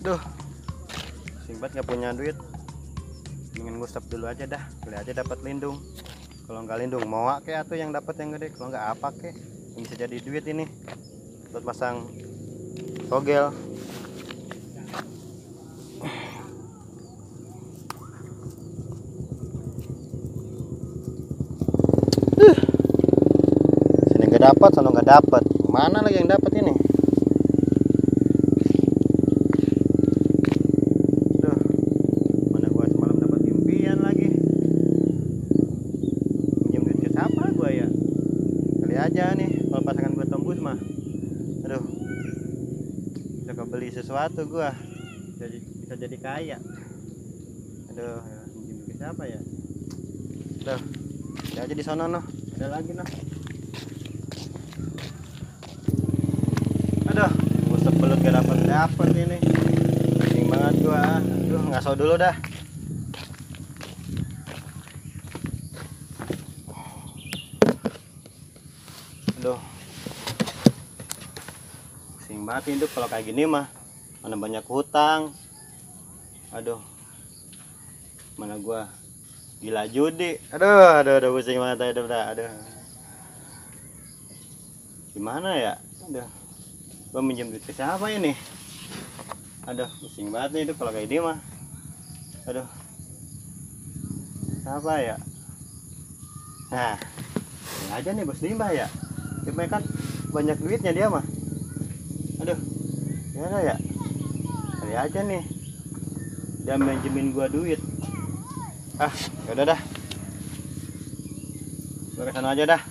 Duh, Singbat nggak punya duit. Ingin gue stop dulu aja dah, kali aja dapat lindung. Kalau nggak lindung, mau kayak atau yang dapat yang gede. Kalau nggak apa kek, yang bisa jadi duit ini buat pasang togel. Sini nggak dapat, sana nggak dapat. Mana lagi yang dapat ini? Aja nih kalau pasangan gue tembus mah, aduh, bisa kebeli sesuatu gue, bisa jadi kaya. Aduh, minjem ke siapa ya? Aduh, ada aja di sana noh, ada lagi noh. Aduh, gue sebelut gak dapet ini, pusing banget gue. Aduh, ngaso dulu dah. Aduh, pusing banget hidup kalau kayak gini mah. Mana banyak hutang. Aduh, mana gua gila judi. Aduh, pusing banget hidup dah. Aduh, gimana ya? Aduh, gua minjem duit ke siapa ini? Aduh, pusing banget nih hidup kalau kayak gini mah. Aduh, apa ya? Nah, ini aja nih Bos Limbah ya. Cuma kan banyak duitnya dia mah. Aduh, gimana ya? Kali aja nih dia minjemin gua duit. Ah, yaudah dah, gua kesana aja dah.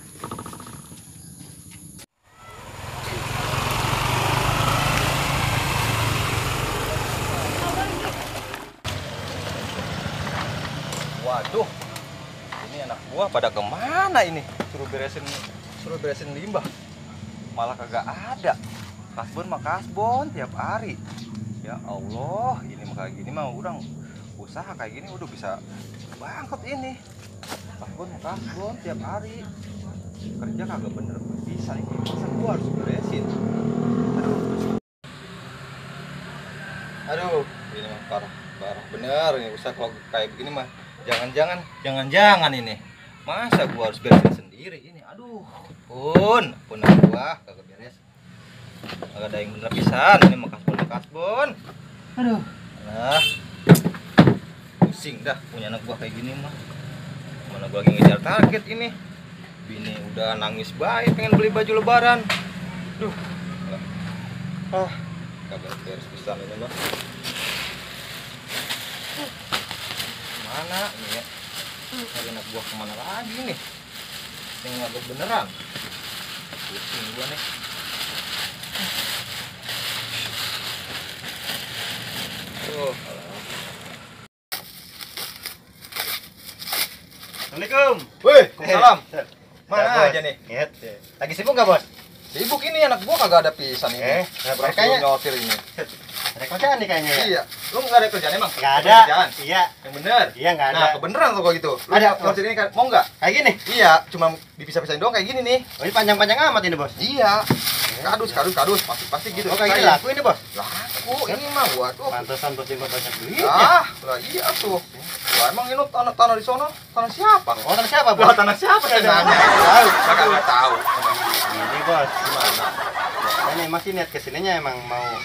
Waduh, ini anak gua pada kemana ini? Suruh beresin limbah, malah kagak ada. Kasbon mah kasbon tiap hari. Ya Allah, ini mah kayak gini mah udah usaha kayak gini udah bisa bangkrut ini. Kasbon mah kasbon tiap hari, kerja kagak bener bisa ini. Masa gua harus beresin? Aduh, ini mah parah bener ini usaha kalau kayak begini mah. Jangan ini. Masa gua harus beresin sendiri ini? Aduh, pun gua kagak beres. Kagak ada yang bener pisan ini mah kasbon. Aduh. Nah. Pusing dah punya anak gua kayak gini mah. Mana gua lagi ngejar target ini. Bini udah nangis baik pengen beli baju lebaran. Duh. Kagak beres pisan ini mah. Mana ini ya? Cari anak buah kemana lagi nih? Yang ngagak beneran. Pusing gua nih. Assalamualaikum. Woi, salam. Mana aja nih? Lagi sibuk nggak Bos? Sibuk ini anak gua kagak ada pisan ini. Kayaknya nyotir ini. ada kerjaan nih kayaknya ya? Iya. Lu nggak ada kerjaan emang? Nggak ada. Kerjaan? Iya. Yang bener? Iya nggak ada. Nah, kebeneran tuh kalau gitu. Lu Ada. nyotir ini kan mau nggak? Kayak gini? Iya, cuma dipisah-pisahin doang kayak gini nih. Oh ini panjang-panjang amat ini Bos? Iya. Kadus, pasti gitu. Oh kayak gini laku ini Bos? Laku ini mah, waduh. Pantesan Bos Limbah banyak duit. Lah iya tuh. Wah, emang ini tanah di sono, tanah siapa? Oh tanah siapa Bos? Wah, tanah siapa saya nanya? Tahu. Kagak tahu. Ini Bos, gimana? Ini masih niat kesininya emang mau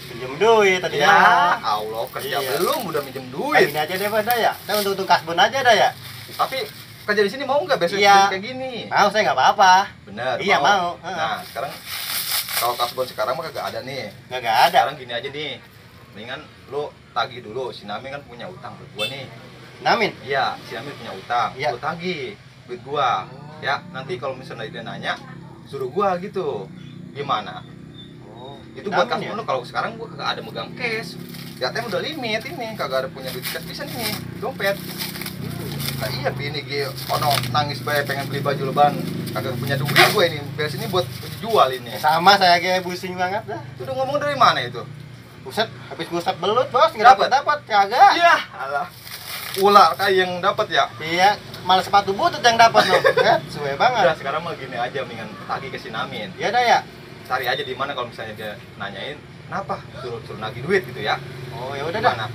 pinjam duit tadi Ya, Allah, kerja Iya. belum udah minjem Kayak duit. gini aja deh Bos dah ya. Kita untuk kasbon aja dah ya. Tapi kerja di sini mau nggak besok Iya. kayak gini? Mau saya nggak apa-apa. Bener. Iya mau. Nah, sekarang kalau kasbon sekarang mah kagak ada nih. Nggak ada. Sekarang gini aja nih. Mendingan lu tagih dulu. Si Nami kan punya utang ke gua nih. Namin. Iya, si Nami punya utang. Iya. Lu tagih duit gua. Ya, nanti kalau misalnya dia nanya, suruh gua gitu. Gimana? Oh, Itu buat Namin kasbon lu. Kalau sekarang gua kagak ada megang cash. Ya, udah limit ini, kagak ada punya duit cash bisa nih, dompet. Nah, iya bini gue ono nangis bae pengen beli baju lebaran, kagak punya duit gue ini. Beres ini buat jual ini. Sama saya kayak pusing banget dah. Itu udah ngomong dari mana itu? Buset, habis gusap belut Bos, nggak dapat kagak. Iya, alah. Ular kayak yang dapat ya. Iya, malah sepatu butut yang dapat loh. Suwe banget. Udah sekarang mah gini aja, mendingan tagih ke si Namin. Iya dah ya. Cari aja di mana kalau misalnya dia nanyain, Kenapa? Suruh nagih duit gitu ya? Oh ya udah dah. Gimana?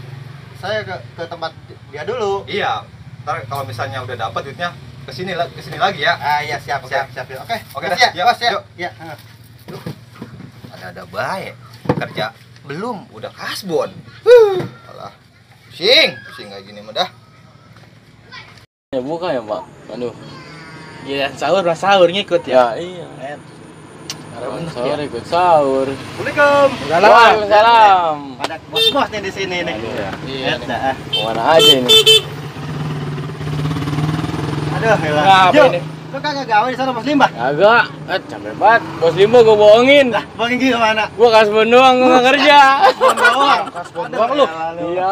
Saya ke tempat dia dulu. Iya. Ntar kalau misalnya udah dapat duitnya kesini lagi ya. Ah iya siap. Oke, dah, ya, yuk, bos ya. yuk. Ya. Ada baik. Kerja belum udah kasbon. Alah. Pusing kayak gini mah dah. Ya buka ya Pak. Aduh. Iya, sahur ngikut ya. Ya iya. Bener Sahur ya. ikut sahur. Assalamualaikum. Waalaikumsalam. Ada bos-bos nih di sini nih. Iya. Dah. Kemana aja ini? Aduh, Ngapa Yo, ini? lu kagak gawe di sana Bos Limbah? Agak, capek banget. Bos Limbo gue bohongin. Lah, bang Inggi kemana? Gua kasbon doang, gua nggak kerja. Doang. doang lu. Iya.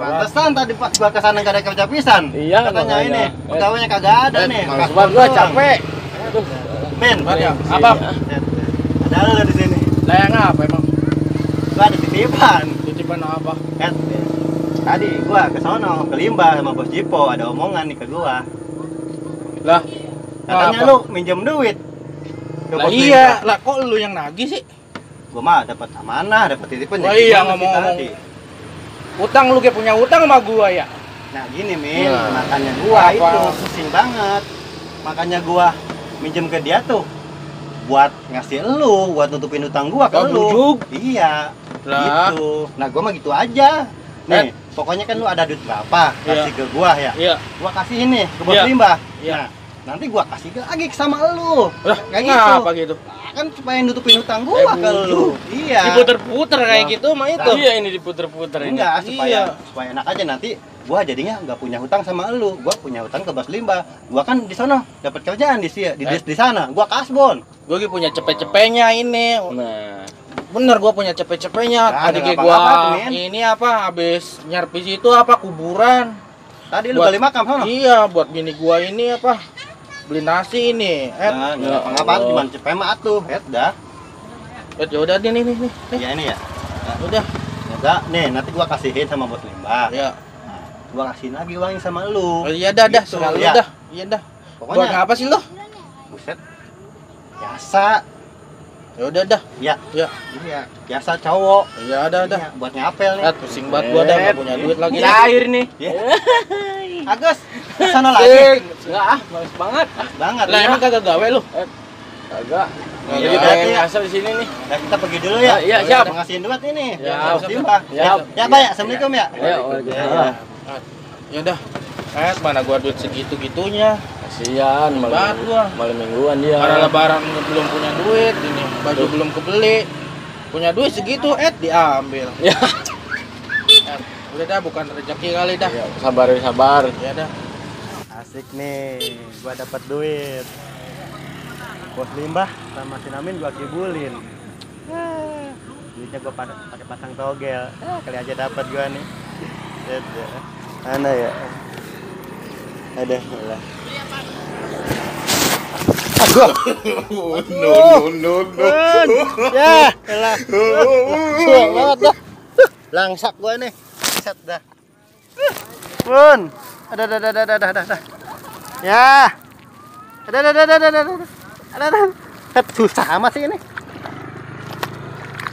Pantesan tadi pas gua kesana gak ada kerja pisan. Iya, Katanya makanya. ini, pegawainya kagak ada nih. Males banget gua capek. Aduh. Ben, Apa? ada lu di sini. Layang apa emang? Gua ada titipan. Titipan apa? Tadi gua ke sono ke Limbah sama Bos Jipo, ada omongan nih ke gua. Lah, Katanya apa? lu minjem duit. Ke Lah Bos iya, Limbah. lah kok lu yang nagih sih? Gua mah dapat amanah, dapat titipan. Oh ya iya, gimana sih ngomong-ngomong. tadi? Utang lu kayak punya utang sama gua ya? Nah gini Min, Nah. makanya gua Apa? itu pusing banget. Makanya gua minjem ke dia tuh buat ngasih elu, buat nutupin utang gua ke Gak lu. bujuk. Iya. Lah. Gitu. Nah gua mah gitu aja. Nih, pokoknya kan lu ada duit berapa, kasih ke gua ya. Iya. Gua kasih ini ke Bos Iya. Limbah. Iya. Nah, nanti gua kasih lagi sama lu. Lah, Kayak ngapa gitu? Kan supaya nutupin utang gua ke lu. Iya. Diputer-puter kayak gitu mah itu. Iya ini diputer-puter ini. Enggak, Iya. supaya enak aja nanti gua jadinya nggak punya hutang sama lu. Gua punya hutang ke Bos Limbah. Gua kan di sono dapat kerjaan di sana. Gua kasbon. Gua lagi punya cepet-cepetnya ini. Nah, Bener, gua punya cepet-cepetnya. Nah, Adik ada gua ngapa-ngapa tuh, Men. ini apa habis nyarpis itu apa kuburan. Tadi lu Buat- gali makam sono. Iya, buat bini gua ini apa? Beli nasi ini. Nah, nggak apa-apa, cuma cepet mah atuh. Dah. Ya udah nih nih. Ya ini ya. Udah. Udah, nih nanti gua kasihin sama Bos Limbah. Ya. Nah, gua kasihin lagi uangnya sama lu. Oh, iya dah, Gitu, selalu ya. dah. Iya dah. Buat Pokoknya ngapa sih lo? buset. Biasa. Ya udah dah. Ya. Ya. Iya, biasa cowok. Ya udah dah. Iya, buat ngapel nih. Pusing banget gua dah enggak punya duit lagi. cair nih. Ya. Agus, ke sana lagi. Enggak males banget. Banget. Lah ya. emang kagak gawe lu? Agak. Iya, Jadi berarti pengen ya. ngasal di sini nih. Nah, kita pergi dulu ya. Iya, siap. Mau ngasihin duit ini. Ya, Bos siap, Limbah. siap. Ya, Pak ya. Assalamualaikum ya. Ya, waalaikumsalam. Ya udah. Mana gua duit segitu-gitunya. Kasihan Banget gua. malam mingguan dia. Karena lebaran belum punya duit, ini baju belum kebeli. Punya duit segitu, diambil. Ya. Udah dah, bukan rezeki kali dah. Ya, sabar. Ya dah. Asik nih, gua dapat duit. Bos Limbah sama si Namin gua kibulin. Duitnya gua pakai pasang togel. Kali aja dapat gua nih. Mana ya? Ada lah. No. Ya, elah. Suang banget dah. Langsak gua nih. Set dah. Bun. Ada. Ya. Ada. Susah amat sih ini.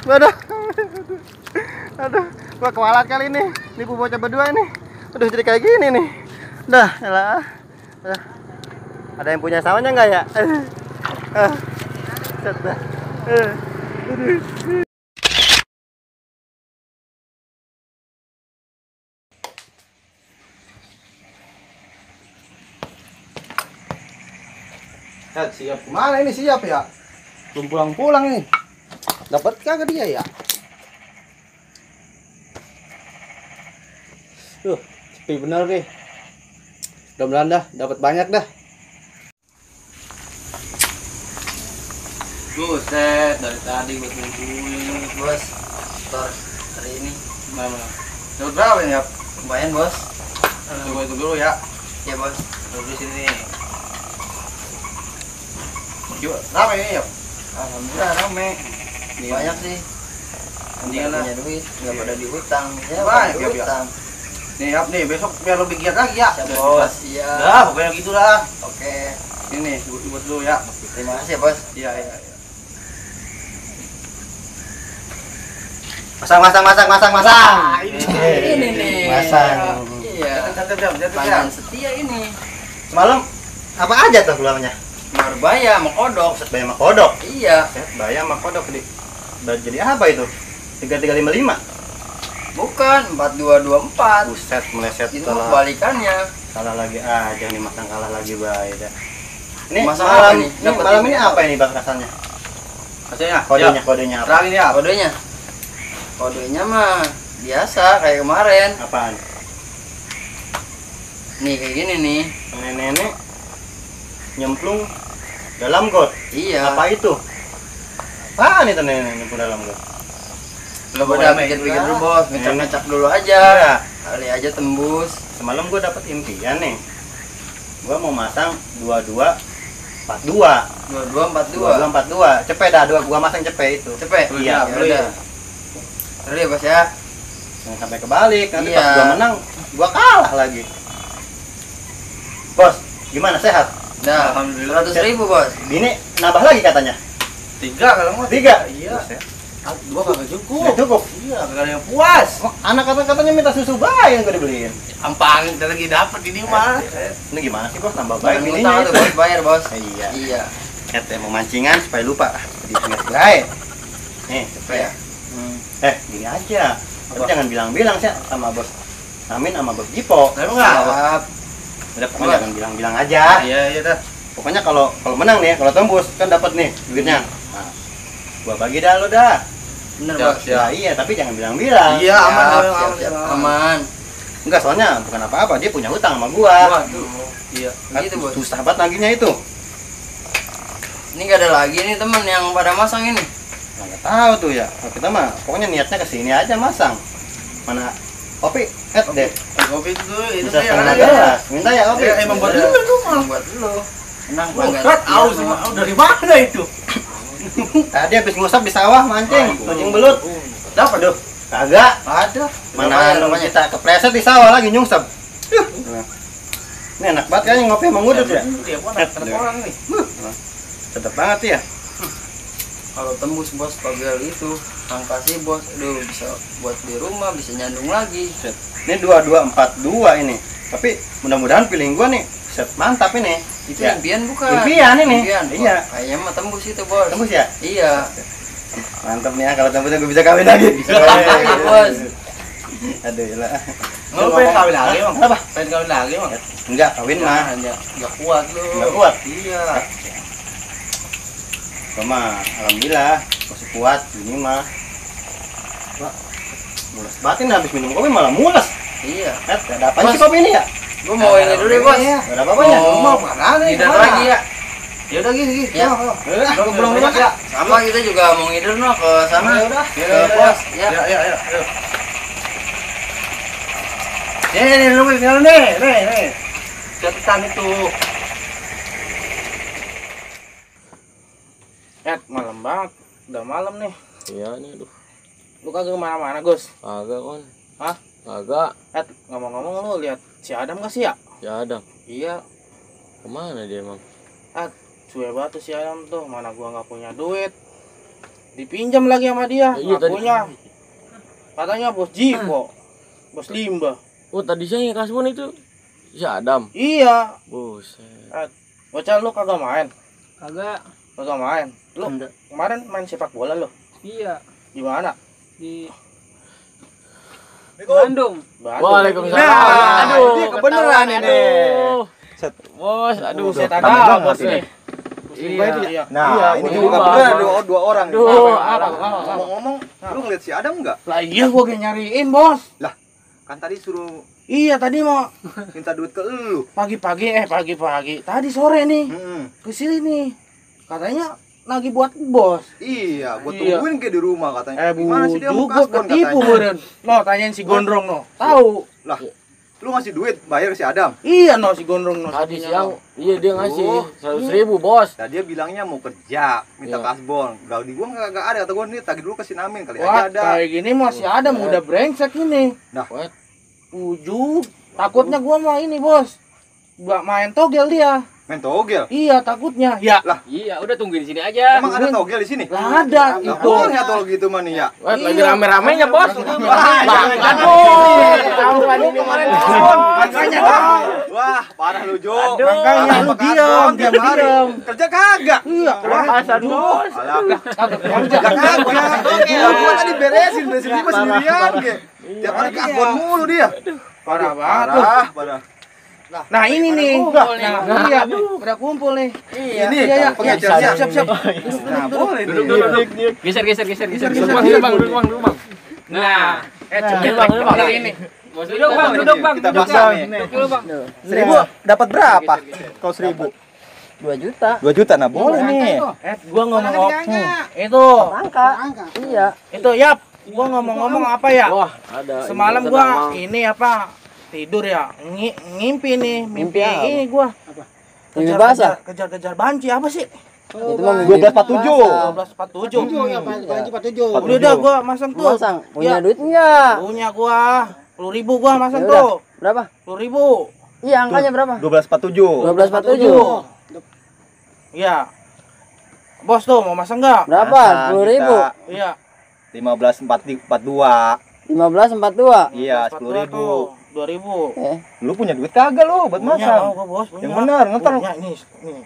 Waduh. Aduh, gua kewalat kali ini. Nipu bocah berdua ini. Aduh, jadi kayak gini nih. Dah, elah. Ada yang punya sawahnya enggak ya? Set dah. Siap kemana ini siap ya? Belum pulang nih. Dapat kagak dia ya? Sepi bener nih. Mudah-mudahan dah dapat banyak dah. Buset, dari tadi gue tungguin. Bos, store hari ini Mana? dapat berapa nih ya? Lumayan bos. Coba itu dulu ya. Ya bos. Duduk di sini. Yuk, rame ya? Alhamdulillah rame. Banyak sih. Mendingan Nggak lah. punya duit, nggak pada diutang. Ya, Banyak pada ya, diutang. Nih, Yap nih, besok biar lebih giat lagi ya. Ya bos, iya. Dah, pokoknya gitu lah. Oke. Ini, buat dulu ya. Terima kasih ya bos. Iya. Masang. Ini nih. Masang. Iya. Pelanggan setia ini. Semalam apa aja tuh gulanya? Marbaya sama kodok. Set bayam sama kodok. Iya. Set bayam sama kodok jadi apa itu? 3355. Bukan 4224. Buset meleset Itu salah. kebalikannya. Salah lagi aja nih masang kalah lagi baik dah. Ini Masang malam apa nih? ini Dapat malam ini ini apa? apa ini Bang rasanya? Hasilnya. Kodenya apa? Terang ini apa? Kodenya. Kodenya mah biasa kayak kemarin. Apaan? Nih kayak gini nih. Nenek nyemplung dalam got. Iya. Apa itu? Apaan itu nenek nyemplung dalam got? Lo pada pikir-pikir dulu bos, ngecek-ngecek dulu aja. Iya. Kali aja tembus. Semalam gua dapat impian nih. Gua mau masang 2242. 2242. Cepet dah, gua masang cepet itu. Cepet. Iya, Ya udah. Terus ya bos ya. Jangan sampai kebalik, nanti Iya. pas gua menang, gua kalah lagi. Bos, gimana sehat? Dah. Alhamdulillah. 100.000 bos. Bini nambah lagi katanya. 3 kalau mau. 3. Iya. Buset. 2 kagak Nggak cukup. cukup. Iya, kagak ada yang puas. Anak katanya minta susu bayi yang gua dibeliin. Ampang kita lagi dapat ini mah. Ini gimana sih bos nambah Bayar baik utang bininya tuh itu? bos, bayar bos. Iya. Iya. Mau mancingan supaya lupa. Di pinggir baik. Nih, cepet ya. Gini aja. Tapi jangan bilang-bilang sih sama bos Amin sama bos Jipo. Tahu enggak? Siap. Udah pokoknya jangan bilang-bilang aja. Iya, iya dah. Pokoknya kalau menang nih, kalau tembus kan dapat nih duitnya. Nah, gua bagi dah lo dah. Bener Siap, bos. siap. Ya, iya, tapi jangan bilang-bilang. Iya, aman, Siap, aman, siap, aman, siap. aman. Aman. Enggak, soalnya bukan apa-apa, dia punya hutang sama gua. Waduh. Iya. Kan Gitu bos. susah banget naginya itu. Ini gak ada lagi nih temen yang pada masang ini. Nah, nggak tahu tuh ya. Kalau kita mah pokoknya niatnya ke sini aja masang. Mana kopi? Deh. Kopi itu Bisa ya. setengah gelas. Minta ya kopi. Ya, emang buat Udah. lu itu mah. Buat lu. Tenang Buat pelanggan setia aus semua. dari mana itu? Tadi habis ngusap di sawah mancing, mancing belut. Dapat Aduh, kagak. Ada. Mana Berapa anu namanya? kita kepleset di sawah lagi nyungsep. Nah. Ini enak banget kayaknya ngopi sama ngudut ya. Tiap orang nih. Sedap banget ya. Kalau tembus bos pagel itu, angkasi bos, aduh bisa buat di rumah, bisa nyandung lagi. Ini 2242 ini. Tapi mudah-mudahan feeling gua nih set mantap ini. Itu Ya. impian bukan? Impian ini. Impian, Iya. Bos. Kayaknya mah tembus itu bos. Tembus ya? Iya. Mantap nih ya kalau tembusnya gue bisa kawin lagi. Iya, bos. Aduh lah. Lu pengen kawin lagi, Bang? Apa? Pengen kawin lagi, Bang? Enggak, kawin mah. Hanya nggak kuat lu. Nggak kuat. Iya. Gua mah alhamdulillah masih kuat ini mah. Wah, mules banget ini habis minum kopi malah mules. Iya. Ada apa Bos. sih kopi ini ya? Gua mau ini dulu deh bos. Gak ada apa-apanya. Oh, mau kemana nih? Ngider Kemana? lagi ya. Ya udah gini. Ya. Gua belum dulu ya. Sama kita juga mau ngider no ke sana. Ya udah. Ke pos. Ya. Ya. Nih, lu nih. Catatan itu. Malam banget. Udah malam nih. Iya nih, aduh. Lu kagak kemana-mana, Gus? Agak kon. Hah? Agak. Ngomong-ngomong lu lihat si Adam gak sih ya? Ya ada. Iya. Kemana dia emang? Cuek banget tuh si Adam tuh. Mana gua nggak punya duit. Dipinjam lagi sama dia. Iya, Nggak tadi. punya. Katanya bos Jipo. Bos Limba. Oh tadi saya yang kasbon itu si Adam. Iya. Buset. Bocah lu kagak main. Kagak. Kagak main. Lu Enggak. kemarin main sepak bola lu. Iya, Di mana? di Bandung. Waalaikumsalam. Nah, Aduh, ini kebeneran ini. Aduh. Bos, aduh. Set Tambah ada banget bos ini. nih. Iya. Nah, Iya, ini gua juga juga. bener dua orang. nih. Aduh, apa? Ngomong-ngomong, lu ngeliat si Adam nggak? Lah iya gua kayak nyariin, Bos. Kan tadi suruh Iya, tadi mau minta duit ke lu. pagi-pagi. Tadi sore nih. Ke sini nih. Katanya lagi buat bos. Iya, gua Iya. tungguin ke di rumah katanya. Bu, Gimana sih dia mau gua kasbon ketipu katanya? beren. No, tanyain si Gondrong no. Tahu. Lah, lu ngasih duit bayar ke si Adam. Iya no si Gondrong no. Tadi Sapinya, siang, iya dia ngasih Oh. 100.000 bos. Nah, dia bilangnya mau kerja, minta Iya. kasbon. Gak di gua nggak ada, kata gua nih tagih dulu ke si Namin kali Wah, aja ada. kayak gini masih ada udah brengsek ini. What? Ujung. Takutnya gua mah ini, Bos. Gua main togel dia. Main togel. Iya, takutnya. Ya. Iya, udah tungguin di sini aja. Emang ada togel di sini? Lah ada Nggak itu. boleh atau gitu mah nih ya. Wah, lagi rame-ramenya, Bos. Tahuan ini kemarin. Makanya wah, parah lu Jo. Makanya lu diam, tiap hari. Kerja kagak? Iya, Kerasan, Bos. Kagak. Gua tadi beresin dia mah sendirian ge. Tiap hari ke Ambon mulu dia. Parah banget. Parah. Nah, ini nih. kumpul nih. Nah, iya, udah kumpul nih. Ini Iya, pengecernya. siap. Nah, boleh nih. Duduk. Geser. Duduk, Bang. Nah, Duduk, Bang. ini. Duduk, Bang. Kita pasang nih. Duduk, Bang. 1.000 dapat berapa? Kau 1.000. 2 juta. 2 juta nah boleh nih. Gua ngomong itu. Iya. Itu Yap. Gua ngomong apa ya? Wah, ada. Semalam gua ini apa? Tidur ya. Ngimpi nih, mimpi Mimpi apa? ini gua. Mimpi basah? Kejar banci apa sih? Itu mah 12.47. 12.47. Iya. Udah gua masang tuh. Masang. Punya Ya, duit enggak? punya gua. 10.000 gua masang Ya udah. tuh. Berapa? 10.000. Iya, angkanya berapa? 12.47. 12.47. Iya. Bos tuh mau masang enggak? Berapa? 10.000. Iya. 15.42. 15.42. Iya, 10.000. 2.000. Lu punya duit kagak lu buat Punya, masang? gua bos, punya. Yang benar, ntar Punya nih.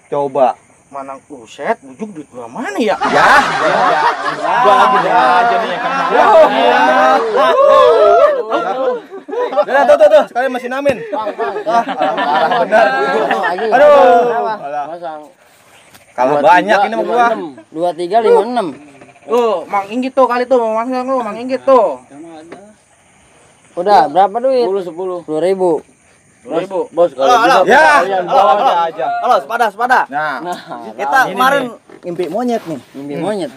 coba. Mana buset, bujuk duit gua mana ya? Ya, gua lagi aja nih kan. Tuh, sekalian masih namin. Parah benar. Aduh. Masang. Kalah banyak ini sama gua. 2356. Tuh, Mang Inggit tuh kali tuh mau masang lu, Mang Inggit tuh. Udah, berapa duit? 10. 10.000. 2.000. Bos, kalau Halo, bisa ya. kalian Halo, bawa halo. aja. Halo, sepada. Nah, Kita kemarin ngimpi monyet nih. mimpi monyet.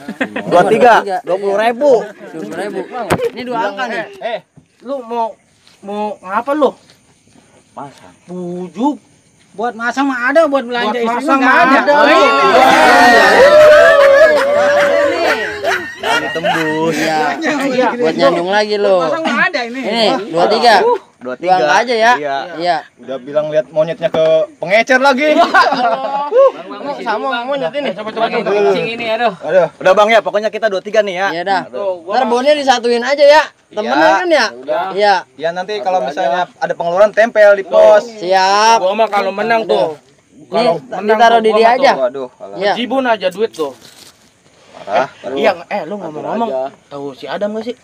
23, 20.000. 20.000. Bang, ini 2 angka nih. Lu mau ngapa lu? Masang. Bujuk. Buat masang mah ada, buat belanja Buat istri masang mah nggak ada. Oh, ini. Ini tembus. Iya. Buat nyandung lagi lo. Masang mah ada ini. Ini 23. 23. Dua angka aja ya. Iya. Iya. Udah bilang lihat monyetnya ke pengecer lagi. Sama monyet ini. Coba Aduh. kencing ini, aduh. Aduh, udah Bang ya, pokoknya kita 23 nih ya. Iya dah. Tuh, Ntar bonnya disatuin aja ya. Temenan kan ya? Iya. Ya nanti kalau misalnya ada pengeluaran tempel di pos. Siap. gua mah kalau menang tuh. Kalau Nih, ditaruh di dia aja. Waduh, Iya. Jibun aja duit tuh. parah. Iya, lu ngomong-ngomong, tahu si Adam gak sih?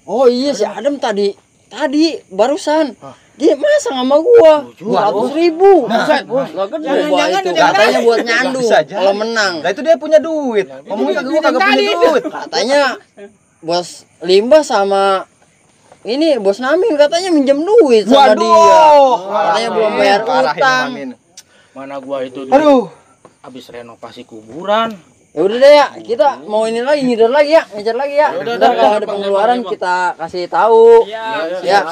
Oh iya si Adam tadi barusan dia masang sama gua 100.000. Buset, gak gede gua itu. Katanya buat nyandu Bisa aja. kalau menang. Nah itu dia punya duit. Ngomongnya gua kagak punya duit. Katanya bos Limbah sama ini bos Namin katanya minjem duit sama dia. Katanya belum bayar Parah ini, utang. Mamin. Mana gua itu duit Aduh. habis renovasi kuburan. Ya udah deh ya, kita mau ini lagi ngider lagi ya, ngejar lagi ya. Ntar kalau ada pengeluaran kita kasih tahu. Ya. Siap.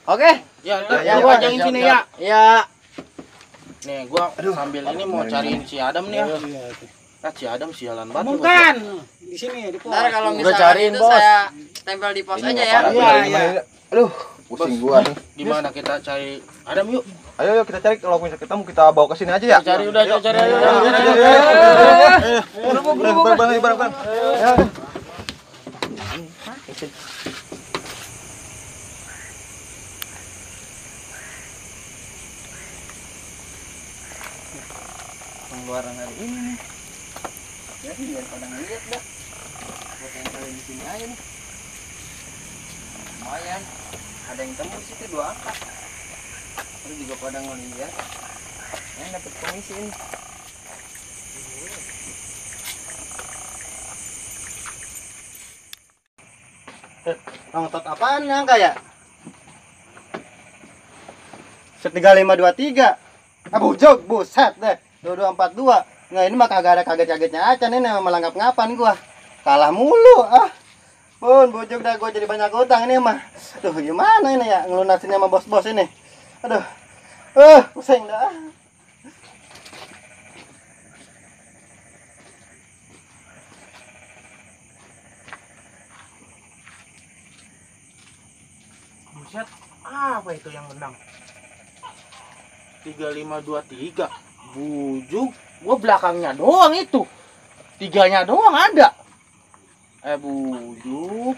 Oke. Ya, ntar Ya, gua ya, ajakin siap, sini siap. ya. Ya. Nih, gua sambil ini mau cariin si Adam nih ya. Si Adam sialan banget. Bukan. Di sini di pos. Ntar kalau Udah misalnya cariin, itu Bos. saya tempel di pos aja ya. Aduh, pusing gua nih. Gimana kita cari Adam yuk? Ayo kita cari, kalau misalnya ketemu kita bawa ke sini aja ya. Cari udah, cari aja. Barang. Pengeluaran hari ini nih. Jadi biar pada ngeliat dah. Gua tempelin di sini aja nih. Lumayan. Ada yang tembus itu 2 angka. Terus juga pada ngeliat. Yang dapat komisi ini. Ngotot apaan angka ya? 3523. Bujog, buset deh. 2242. Nggak, ini mah kagak ada kaget-kagetnya aja nih, melangkap ngapan gua. Kalah mulu. Pun bujog dah, gua jadi banyak utang ini mah. Duh, gimana ini ya ngelunasinnya sama bos-bos ini. Aduh. Pusing dah. Buset, apa itu yang menang? 3523. Bujuk, gua belakangnya doang itu. Tiganya doang ada. Bujuk.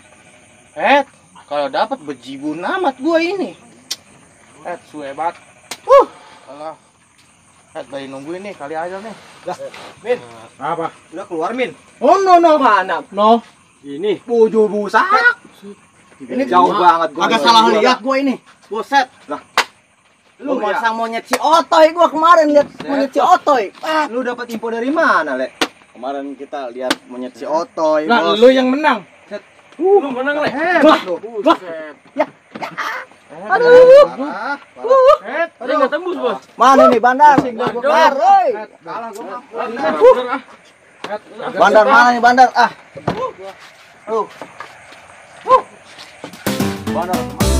Kalau dapat bejibun amat gua ini. Suebat. Alah. Dari nungguin nih, kali aja nih. Lah, Min. Apa? Udah keluar, Min. Oh no. Mana? No. Ini Buju busak. ini jauh banget gua. Agak salah lihat gua ini. Buset. Lah. Lu Gua ya? masang monyet si Otoy gua kemarin lihat monyet si Otoy. Lu dapat info dari mana, Le? Kemarin kita lihat monyet si Otoy, Lah, Bos. lu yang menang. Lu menang, Le. Hebat lu. Aduh. Ini enggak tembus, Bos. Mana nih Bandar? Bandar, oi. Kalah gua. Bandar mana nih Bandar? Bandar.